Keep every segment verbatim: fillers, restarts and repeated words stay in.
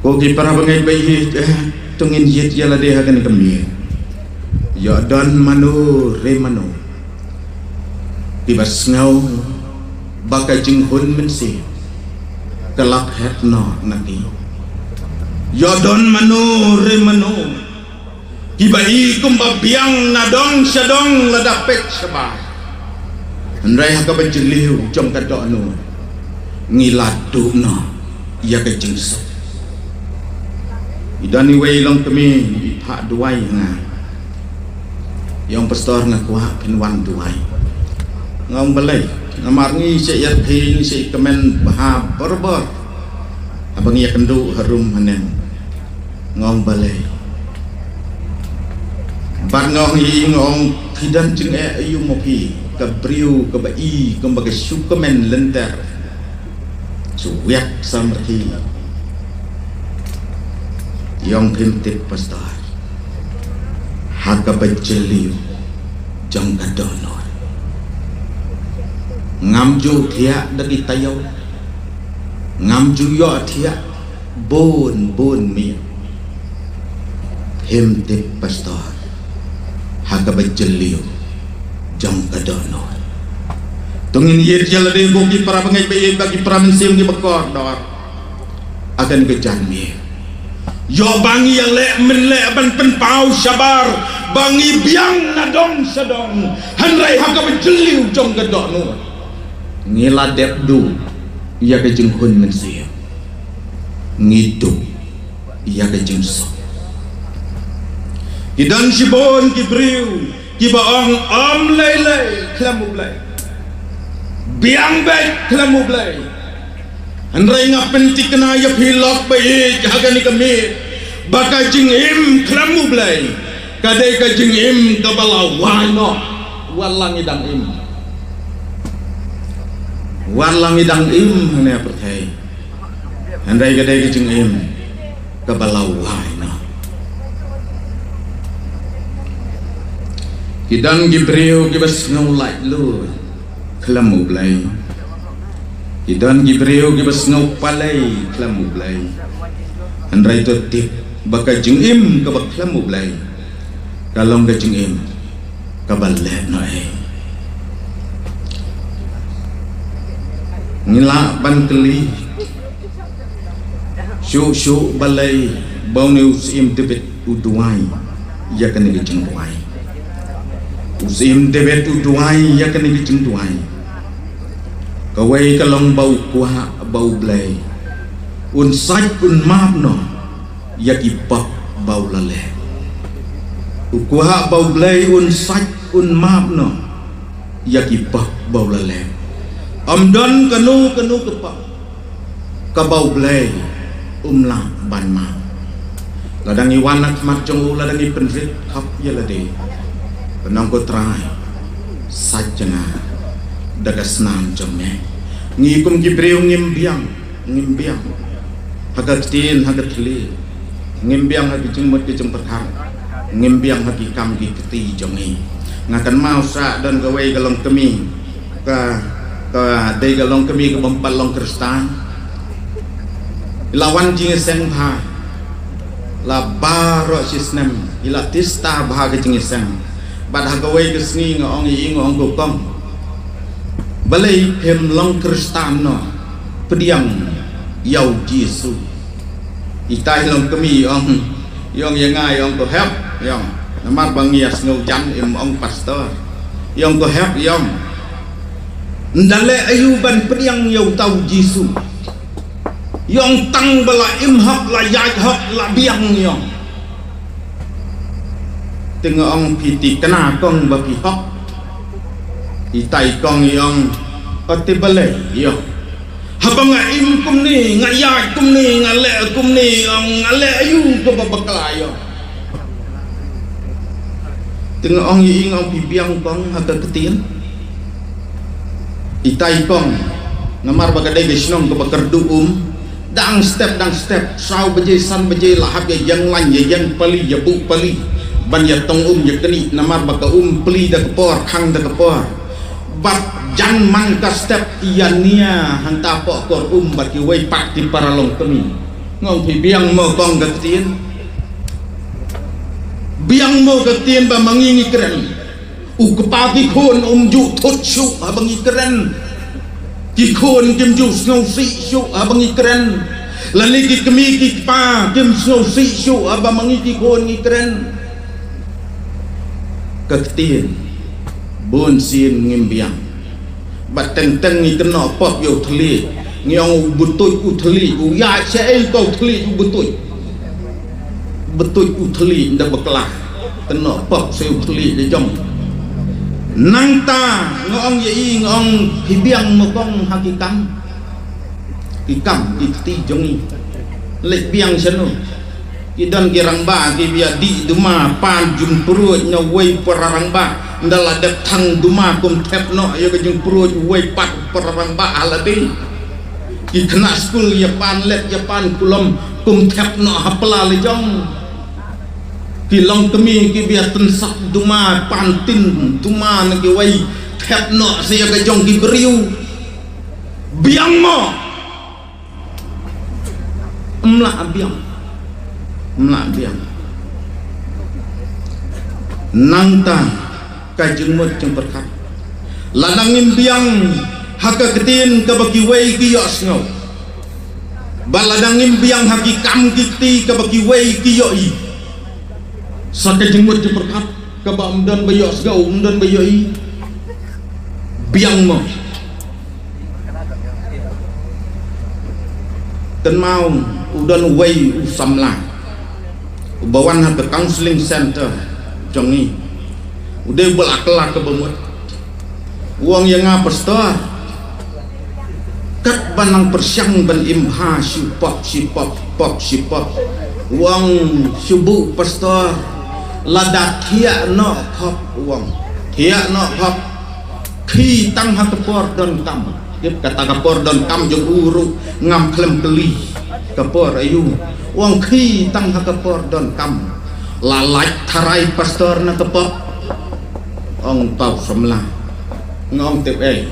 Ko ki para bangeit ba ïeit, eh, to ngin ïit ïa lade ha kane ka miet. Ïoh don mano re mano kiba sngew ba ka jinghun mynsiem ka la phet noh na ki. Ïoh don mano re mano kiba i kumba biang na dong sha dong lada peit shabar. Hynrei ha kaba jylliew jong ka dohnud ngi la duh noh ïa ka jingsuk. I don iwei i longkmie i phah duwai ha nga. Ïong pastor, nga kwah phin wan duwai. Nga ong balei? Namar ngi sa ïa phi, ngi sa ïa kmen bha borbor haba ngi ïakynduh harum haneng. Nga ong balei? Bad nga ong ïa i, nga ong phi don jingeh aïu ma phi, ka briew kaba i kumba ka shu kmen lynter, shu wiat samrkhie. Ïong phim tip pastor, ha kaba jylliew jong ka dohnud ngam ju thiah da ki taïew, ngam ju ïoh thiah bun bun miet. Phim tip pastor, ha kaba jylliew jong ka dohnud. To ngin ïit ïa lade ko ki para bangeit ba ïeit bad ki para mynsiem kiba kordor. Ha kane ka janmiet, ïoh ba ngi ïaleh mynleh ban pynpaw shabar ba ngi biang na dong sha dong, hynrei ha kaba jylliew jong ka dohnud ngi la dep duh ïa ka jinghun mynsiem, ngi duh ïa ka jingsuk. Ki don shibun ki briew kiba ong, ym lei lei khlem U Blei, biang beit khlem U Blei. Hynrei nga pynthikna ïa phi lok ba ïeit ha kane ka miet ba ka jingim khlem U Blei ka dei ka jingim kaba la wai noh. Wat la ngi dang im, wat la ngi dang im hangne ha pyrthei, hynrei ka dei ka jingim kaba la wai noh. Ki don ki briew kiba sngew laitluid khlem U Blei. Ki don ki briew kiba sngew palei khlem U Blei. Hynrei to tip ba ka jingim kaba khlem U Blei ka long ka jingim kaba leh noh ei. Ngi lah ban kylli shuh shuh balei ba une u syiem David u duwai ïa kane ka jingduwai. U syiem David u duwai ïa kane ka jingduwai. Kawei ka long ba u kwah ba U Blei un sait un map noh ïa ki pop ba u la leh. U kwah ba U Blei un sait un map noh ïa ki pop ba u la leh. Ym don kano kano ka pop kaba U Blei um lah ban map. Lada ngi wan ha khmat jong u, lada ngi pynrit khop ïa lade, ban ong, ko Trai, sait ïa nga da ka snam jong me. Ngi kum ki briew ngim biang, ngim biang ha ka ktien ha ka thylliej, ngim biang ha ki jingmut ki jingpyrkhat, ngim biang ha ki kam ki kti jong ngi. Nga kynmaw sa don kawei ka longkmie, ka, ka dei ka longkmie ka bym pat long Khristan. I la wan jingïaseng bha, la baroh shi snem i la tista bha ka jingïaseng. Bad ha kawei ka sngi nga ong ïa i, nga ong, ko kong, balei phim long Khristan noh, pdiang ïa U Jisu. Itai longkmie i ong, i ong ïa nga, i ong, ko hep, i ong, namar ba ngi ïa sngewjan, im ong pastor. I ong, ko hep, i ong, nda leh aïu ban pdiang ïa uta U Jisu? I ong, tang ba la im hok, la ïaid hok, la biang, i ong. Te nga ong, phi thikna kong ba phi hok? Itai kong i ong, o te balei, i ong, haba nga im kumne, nga ïaid kumne, nga leh kumne, i ong, nga leh aïu kaba bakla, i ong. Te nga ong ïa i, nga ong, phi biang kong ha ka ktien? Itai kong, namar ba ka dei ka shnong kaba kyrduh um, dang step dang step, saw baje san baje la hap ïa ïeng lain, ïa ïeng pali, ïa buh pali ban ïa tong um ïa knieh, namar ba ka um pli da ka por, khang da ka por. Bad jan man ka step ïa nia hangta poh kor um bad kiwei pat ki para longkmie. Ngong phi biang mo kong ka ktien. Biang mo ka ktien ba ma ngi ngi kren. U kpa ki khun um ju thut shuh haba ngi kren. Ki khun kim ju sngewsih shuh haba ngi kren. Lane ki kmie ki kpa kim sngewsih shuh haba ma ngi ki khun ngi kren. Ka ktien bun sien ngim biang. Bad teng teng ngi kynnoh pop ïa u thylliej. Ngi ong u butuit u thylliej, u ïaid shaei u thylliej u butuit. Butuit u thylliej nda bakla. Kynnoh pop sa u thylliej da jong. Nangta nga ong ïa i, nga ong phi biang mo kong ha ki kam. Ki kam ki kti jong i. Leit biang shano. Ki don ki rangbah ki ba ïa dih duma pan jingpruid na uwei para rangbah. Nda la dep thang duma kum thep noh ïa ka jingpruid uwei pat para rangbah ha lade. Ki khynnah skul ïa pan lep ïa pan kulom kum thep noh ha pla la jong. Ki longkmie ki ba ïa tynsat duma pan tin duma na kiwei thep noh sa ïa ka jong ki briew. Biang mo. Mlah biang. Mlah biang. Nangta ka jingmut jingpyrkhat. Lada ngim biang ha ka ktien kaba kiwei ki ïohsngew. Bad lada ngim biang ha ki kam ki kti kaba kiwei ki ïohi. Sa ka jingmut jingpyrkhat kaba ym don ba ïohsngew, ym don ba ïohi. Biang mo. Kynmaw u don uwei u samla uba wan ha ka counseling center jong ngi. U dei u ba la kylla kaba mut. U ong ïa nga, pastor, katba nang pyrshang ban im bha shi pop shi pop pop shi pop. U ong shu buh pastor, lada thiah noh pop, u ong thiah noh pop. Khie tang ha ka por donkam. Tip kata ka por donkam jong u ruh ngam khlem kylli. Ka por aïu? U ong khie tang ha ka por donkam. La lait tharai pastor na ka pop. Ong tau samla. Nga ong tip ei.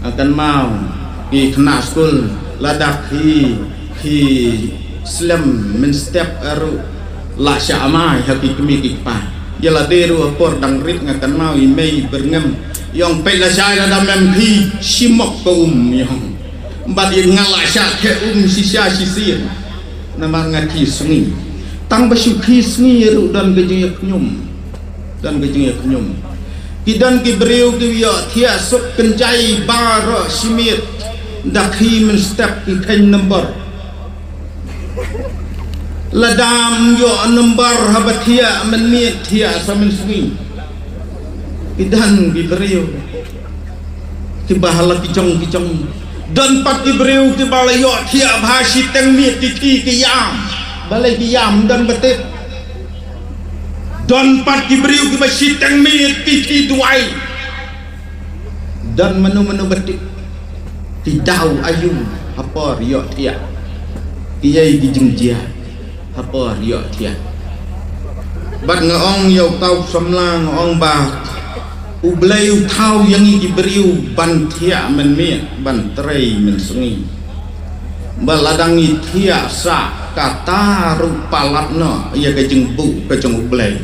Akan mau ki khynnah skul lada khie khie slem mynstep ruh la shah amai ha ki kmie ki kpa. Ïa lade ruh ha por dang rit nga kynmaw i mei byrngem. Ïa ong peit lashai lada mem khie shimok ka um ïa ong. Bad ïa nga la shah khie um shisha shisien. Namar nga khie sngi. Tang ba shu khie sngi ruh don ka jingïakñium. Don ka jingïakñium. Ki don ki briew ki ïoh thiah suk kynjai baroh shi miet. Da khie mynstep ki kheiñ number. Lada ym ïoh number haba thiah mynmiet thiah sa mynsngi. Ki don ki briew kiba ha la ki jong ki jong. Don pat ki briew kiba la ïoh thiah bha shiteng miet ki khie ki ïam. Balei ki ïam don ba tip. Don pat ki briew kiba shiteng miet ki khie duwai. Don mano mano ba tip. Ki daw aïu ha por ïoh thiah. Ki ei ki jingjia ha por ïoh thiah. Bad nga ong ïa uta u samla nga ong ba U Blei u thaw ïa ngi ki briew ban thiah mynmiet ban trei mynsngi. Ba lada ngi thiah sah kata ruh palat noh ïa ka jingbuh ka jong U Blei.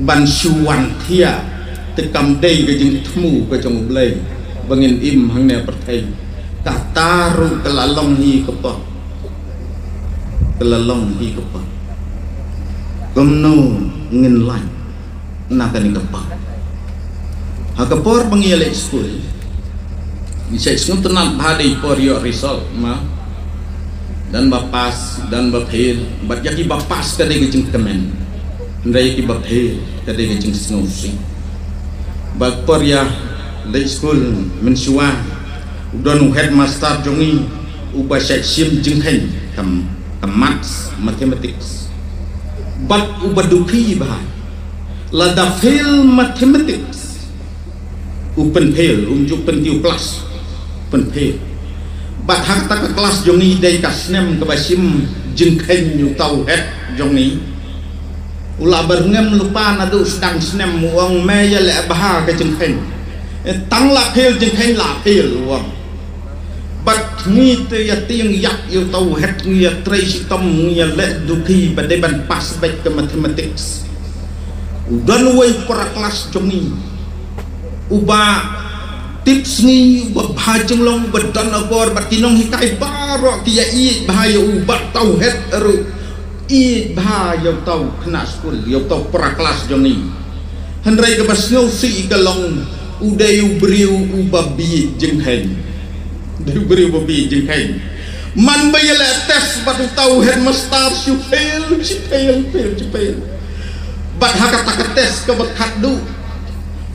Ban shu wan thiah te kam dei ka jingthmu ka jong U Blei ba ngin im hangne pyrthei. Kata ruh ka la long hi ka pop. Ka la long hi ka pop. Kumno ngin lait na kane ka pop? Ha ka por ba ngi ïa leit skul, ngi shait sngewtynnat bha dei por ïoh result ma. Don ba pass, don ba fail, bad ïa ki ba pass ka dei ka jingkmen. Hynrei ïa ki ba fail ka dei ka jingsngewsih. Bad por ïa leit skul mynshuwa, u don u headmaster jong ngi uba shait shim jingkheiñ ka, ka maths, mathematics. Bad uba dukhi bha. Lada fail mathematics, u pynfail, um ju pynkiew klas, pynfail. Bad ha kata ka klas jong ngi dei ka snem kaba shim jingkheiñ uta u head jong ngi. U la byrngem lypa naduh sdang snem, u ong me ïa leh bha ka jingkheiñ. Eh, tang la fail jingkheiñ la fail, u ong. Bad Ngi te ïa tieng ïap ïa uta u head, ngi ïa trei shitom, ngi ïa leh duki ba dei ban pass beit ka mathematics. U don uwei para klas jong ngi uba tipsngi, uba bha jinglong, uba don akor, bad ki nonghikai baroh ki ïa ïeit bha ïa u, bad uta u head ruh ïeit bha ïa uta u khynnah skul, ïa uta u para klas jong ngi. Hynrei kaba sngewsih ka long, u dei u briew uba bieit jingkheiñ. U dei u briew uba bieit jingkheiñ. Man ba ïaleh test bad uta u headmaster, shu fail, shu fail, fail, shu fail. Bad ha kata ka test kaba khatduh,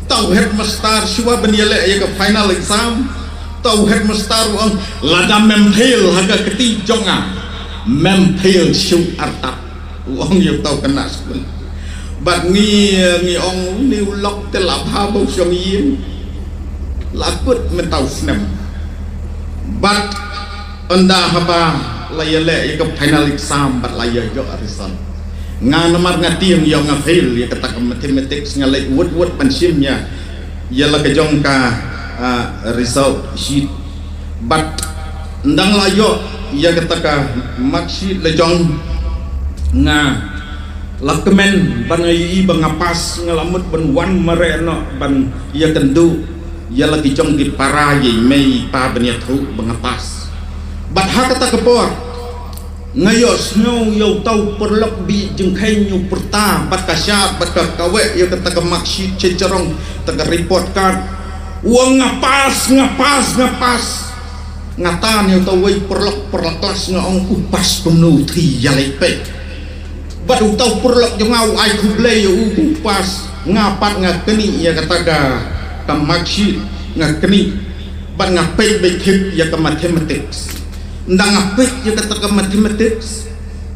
uta u headmaster, shuwa ban ïaleh ïa ka final exam, uta u headmaster u ong, "Lada mem fail ha ka kti jong nga, mem fail shuh artat." U ong ïa uta u khynnah skul. Bad ngi, ngi ong, "Une u lok te la bha ba u shong ïing, la kut mynta u snem." Bad ynda haba la ïaleh ïa ka final exam bad la ïa ïoh result, nga namar nga tieng ïoh nga fail ïa kata ka mathematics, nga leit wut wut ban shim ïa, ïa la ka jong ka, ah, result sheet. Bad ynda nga la ïoh ïa kata ka mark sheet la jong nga, la kmen ban nga ïohi ba nga pass, nga la mut ban wan mareh noh ban ïakynduh ïa la ki jong ki para, ïa i mei i pa ban ïathuh ba nga pass. Bad ha kata ka por nga ïohsngew ïa uta u paralok bieit jingkheiñ u pyrta bad ka shad bad ka kaweh ïa kata ka mark sheet sha jrong kata ka report card. U ong, "Nga pass, nga pass, nga pass." Nga tan ïa uta uwei paralok para klas, nga ong, "U pass kumno, u thie, ïaleh peit." Bad uta u paralok jong nga u ai khublei ïa u ba u pass. Nga pat nga knieh ïa kata ka, ka mark sheet, nga knieh. Bad nga peit beit thik ïa ka mathematics. Ynda nga peit ïa kata ka mathematics,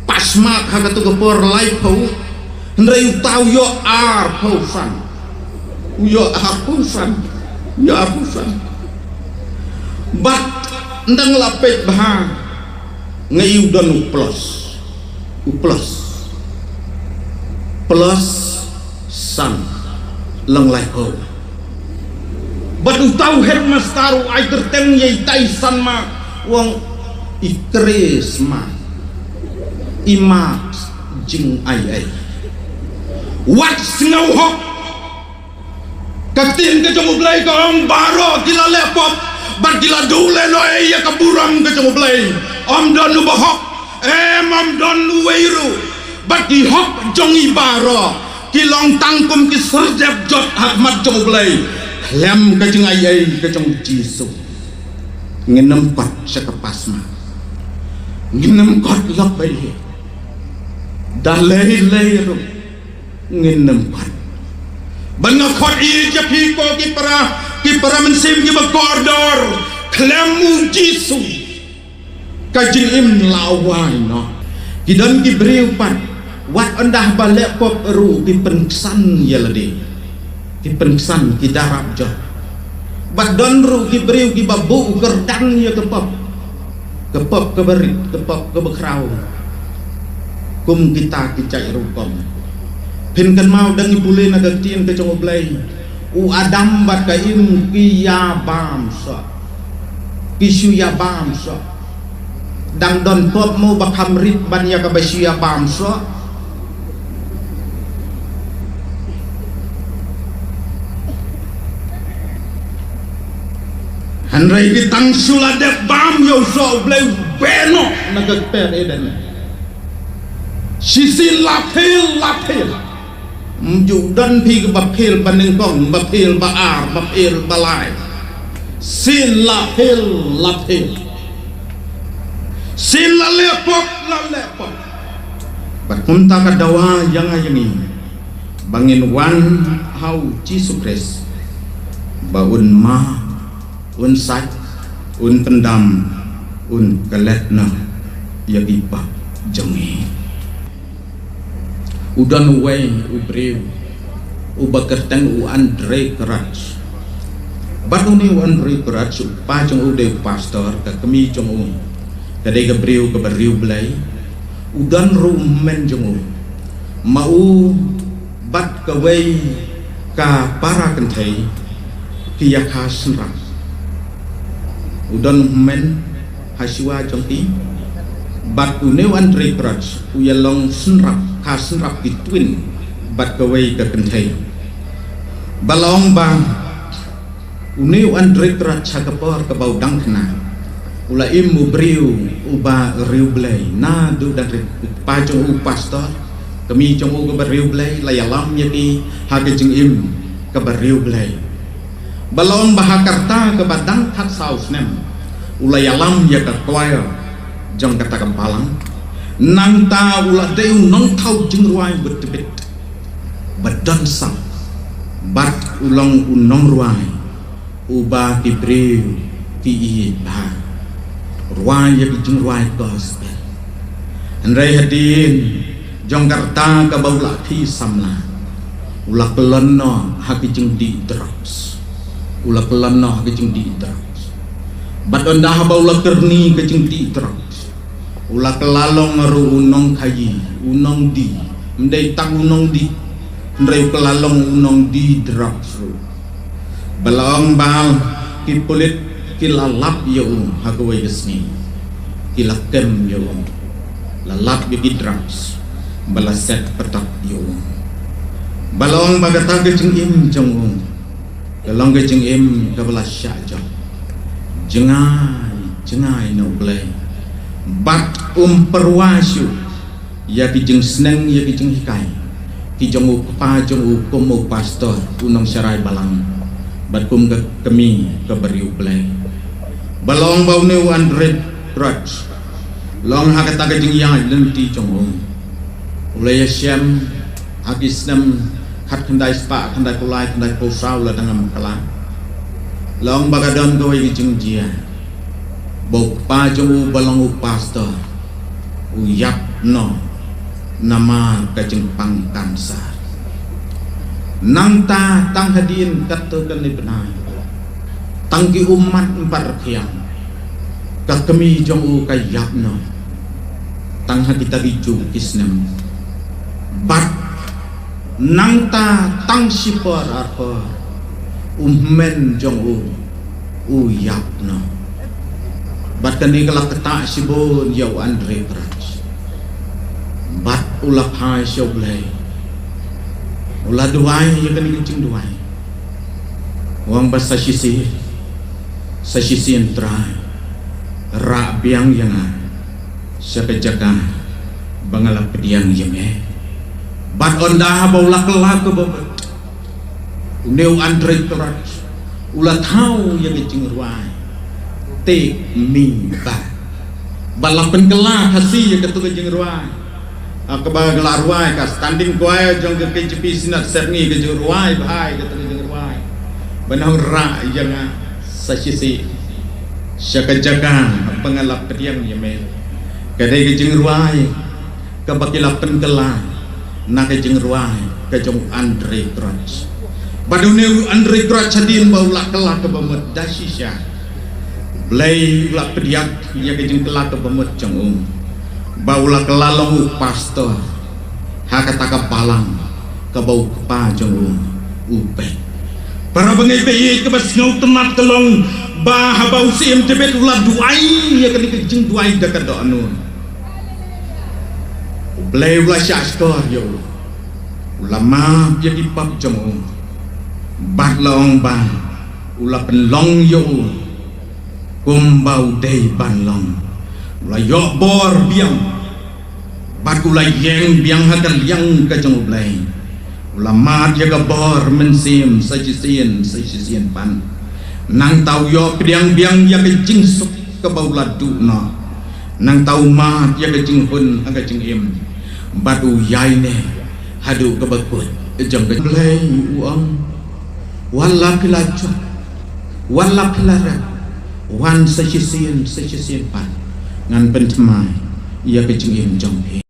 pass mark ha kata ka por laiphew, hynrei uta u ïoh arphew san. U ïoh arphew san. U ïoh arphew san. Bad ynda nga la peit bha, nga ïohi u don u plus. U plus. Plus san. Long laiphew. Bad uta u headmaster u ai kyrteng ïa ita i san mark, u ong, "I Chris mark. I mark jingaiei." Wat sngewhok. Ka ktien ka jong U Blei ka ong, "Baroh ki la leh pop bad ki la duh lehnohei ïa ka burom ka jong U Blei. Ym don uba hok, em, ym don uwei ruh. Bad ki hok jong ngi baroh ki long tang kum ki syrjep jot ha khmat jong U Blei khlem ka jingaiei ka jong U Jisu." Ngin ym kot sha ka pass mark. Ngin ym kot lok ba ïeit. Da lei lei ruh ngin ym kot. Ban nga khot ïa phi ko ki para, ki para mynsiem kiba kordor, khlem U Jisu ka jingim la wai noh. Ki don ki briew pat, wat ynda ba leh pop ruh ki pynksan ïa lade. Ki pynksan, ki darap jot. Bad don ruh ki briew kiba buh kyrdan ïa ka pop. Ka pop kaba rit, ka pop kaba khraw. Kum kita ki jait rukom. Phin kynmaw, dang ngi pule na ka ktien ka jong U Blei, u Adam bad ka Im ki ïa bam soh. Ki shu ïa bam soh. Dang don pop mo ba kham rit ban ïa kaba shu ïa bam soh? Hynrei ki tang shu la dep bam ïa u soh, U Blei u beh noh na ka kper Eden. Shisien la pher, la pher. Ym ju don phi kaba pher ba nyngkong, ba pher ba ar, ba pher ba lai. Sien la pher, la pher. Sien la leh pop, la leh pop. Bad kumta ka dawa ïa nga ïa ngi ba ngin wan ha U Jisu Khrist, ba un map, un sait, un pyndam, un klet noh ïa ki pop jong ngi. U don uwei u briew uba kyrteng u Andraé Crouch. Bad une u Andraé Crouch, u kpa jong u dei u pastor, ka kmie jong u ka dei ka briew kaba riewblei. U don ruh u hynmen jong u, ma u bad kawei ka para kynthei ki ïa kha synrang. U don u hynmen, ka shuwa jong ki. Bad une u Andre Crouch u ïalong synrap, ka synrap ki twin bad kawei ka kynthei. Ba la ong ba une u Andre Crouch ha ka por kaba u dang khynnah u la im u briew uba riewblei, naduh dang rit, u kpa jong u pastor, kmie jong u kaba riewblei, la ïalam ïa ki ha ka jingim kaba riewblei. Ba la ong ba ha ka rta kaba dang khatsaw snem u la ïalam ïa ka choir jong kata ka balang. Nangta u la dei u nongthaw jingrwai ba tbit, ba don sap, bad u long u nongrwai uba ki briew ki ïeit bha. Rwai ïa ki jingrwai gospel. Hynrei hadien jong ka rta kaba u la khie samla, u la kyllon noh ha ki jingdih drugs. U la kyllon noh ha ki jingdih drugs. Bad ynda haba u la kyrni ka jingdih drugs, u la kylla long ruh u nongkhaïi, u nongdih. Ym dei tang u nongdih, hynrei u kylla long u nongdih drugs ruh. Ba la ong ba ki pulit ki la lap ïa u ha kawei ka sngi. Ki la kem ïa u. La lap ïa ki drugs ba la set patak ïa u. Ba la ong ba kata ka jingim jong u ka long ka jingim kaba la shah jop. Jngai, jngai na U Blei. Bad um pyrwa shuh ïa ki jingsneng, ïa ki jinghikai ki jong u kpa jong u kum u pastor, u nongsharai balang, bad kum ka kmie kaba riewblei. Ba la ong ba une u Andre Crouch, la ong ha kata ka jingïaid lynti jong u, u la ïashem ha ki snem khatkhyndai spah khyndaiphew lai, khyndaiphew saw, la dang ym kylla. La ong ba ka don kawei ka jingjia ba u kpa jong u ba long u pastor u ïap noh namar ka jingpang cancer. Nangta tang hadien katto katne bnai, tang ki ummat ym pat rkhiang, ka kmie jong u ka ïap noh. Tang ha kita ki juh ki snem. Bad nangta tang shipor arpor, u hynmen jong u u ïap noh. Bad kane ka la ktah shibun ïa u Andre Crouch. Bad u la phai sha U Blei. U la duwai ïa kane ka jingduwai. U ong ba sa shisien, sa shisien Trai, rah biang ïa nga sha ka jaka ba nga la pdiang ïa me. Bad ynda haba u la kylla kaba mut, une u Andre Crouch u la thaw ïa ka jingrwai Take Me Back. Ba la pynkylla Khasi ïa kato ka jingrwai. Ha kaba ka la rwai ka standing choir jong ka K J P Synod Sepngi, ka jingrwai bha ïa kato ka jingrwai. Ban ong rah ïa nga sa shisien sha ka jaka ba nga la pdiang ïa me. Ka dei ka jingrwai kaba ki la pynkylla na ka jingrwai ka jong u Andre Crouch. Bad une u Andre Crouch hadien ba u la kylla kaba mut da shisha, U Blei u la pdiang ïa ka jingkylla kaba mut jong u, ba u la kylla long u pastor ha kata ka balang kaba u kpa jong u u peit. Para bangeit ba ïeit, kaba sngewtynnat ka long ba haba u Syiem David u la duwai ïa kane ka jingduwai da ka dohnud, U Blei u la shah shkor ïa u. U la map ïa ki pap jong u. Bad la ong ba u la pynlong ïa u kumba u dei ban long. U la ïoh bor biang. Bad u la ïeng biang ha ka liang ka jong U Blei. U la mad ïa ka bor mynsiem sa shisien sa shisien pat. Nangta u ïoh pdiang biang ïa ka jingsuk kaba u la duh noh. Nangta u mad ïa ka jinghun ha ka jingim. Bad u ïaineh haduh kaba kut jong ka. Blei u ong, wat la phi la jop, wat la phi la rep, wan sa shisien sa shisien pat, ngan pynthymmai ïa ka jingim jong phi.